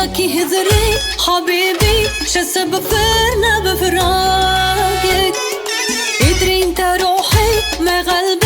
Ki hizri habibi şese bifirna bifraqek Edri inta ruhi me galbi.